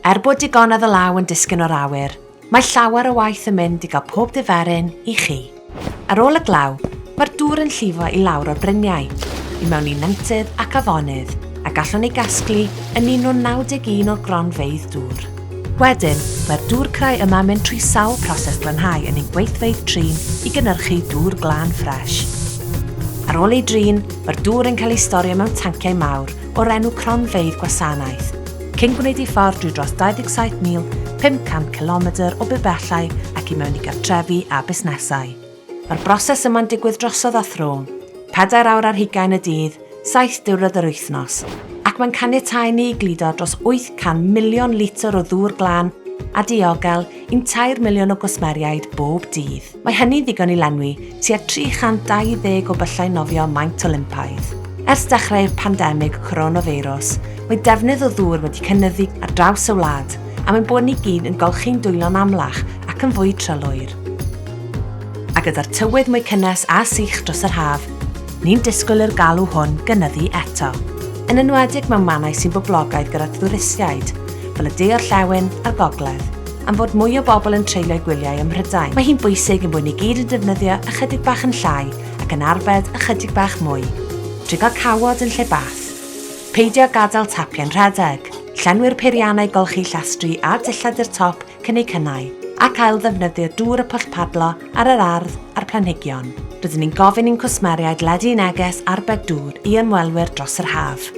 Er bod digonedd o law yn disgyn o'r awyr, mae llawer o waith yn mynd i gael pob diferyn i chi. Ar ôl y glaw, mae'r dŵr yn llifo i lawr o'r bryniau, i mewn i nentydd ac afonydd, a gallwn ei gasglu yn un o 91 o gronfeydd dŵr. Wedyn, mae'r dŵr crai yma'n mynd trwy sawl proses glanhau yn ein gweithfeydd trin i gynhyrchu dŵr glân ffresh. Ar ôl ei drin, mae'r dŵr yn cael ei storio mewn tanciau mawr o'r enw cronfeydd gwasanaeth, cyn gwneud ei ffordd drwy dros 27,500 cilomedr o bibellau ac i mewn i gartrefi a busnesau. Mae'r broses yma'n digwydd drosodd a thro, pedair awr ar hugain y dydd, saith diwrnod yr wythnos, ac mae'n caniatáu ni i gludo dros 800 miliwn litr o ddŵr glân a diogel i'n 3 miliwn o gwsmeriaid bob dydd. Mae hynny'n ddigon i lenwi tua 320 o byllau nofio maint Olympaidd. Ers dechrau'r pandemig coronafeirws, mae defnydd o ddŵr wedi cynyddu ar draws y wlad, a mae'n bod ni gyd yn golchi'n dwylo'n amlach ac yn fwy trylwyr. A gyda'r tywydd mwy cynnes a sych dros yr haf, ni'n disgwyl i'r galw hwn gynyddu eto. Yn enwedig mewn mannau sy'n boblogaidd gyda thwristiaid, fel y de-orllewin a'r gogledd, am fod mwy o bobl yn treulio'u gwyliau ym Mhrydain. Mae hi'n bwysig ein bod ni gyd yn defnyddio ychydig bach yn llai ac yn arbed ychydig bach mwy, trwy gael cawod yn lle bath. Peidio gadael tapiau'n rhedeg. Llenwi'r peiriannau golchi llestri a dillad i'r top cyn eu cynnau, ac ail-ddefnyddio dŵr y pwll padlo ar yr ardd a'r planhigion. Rydyn ni'n gofyn i'n cwsmeriaid ledu neges arbed dŵr i ymwelwyr dros yr haf.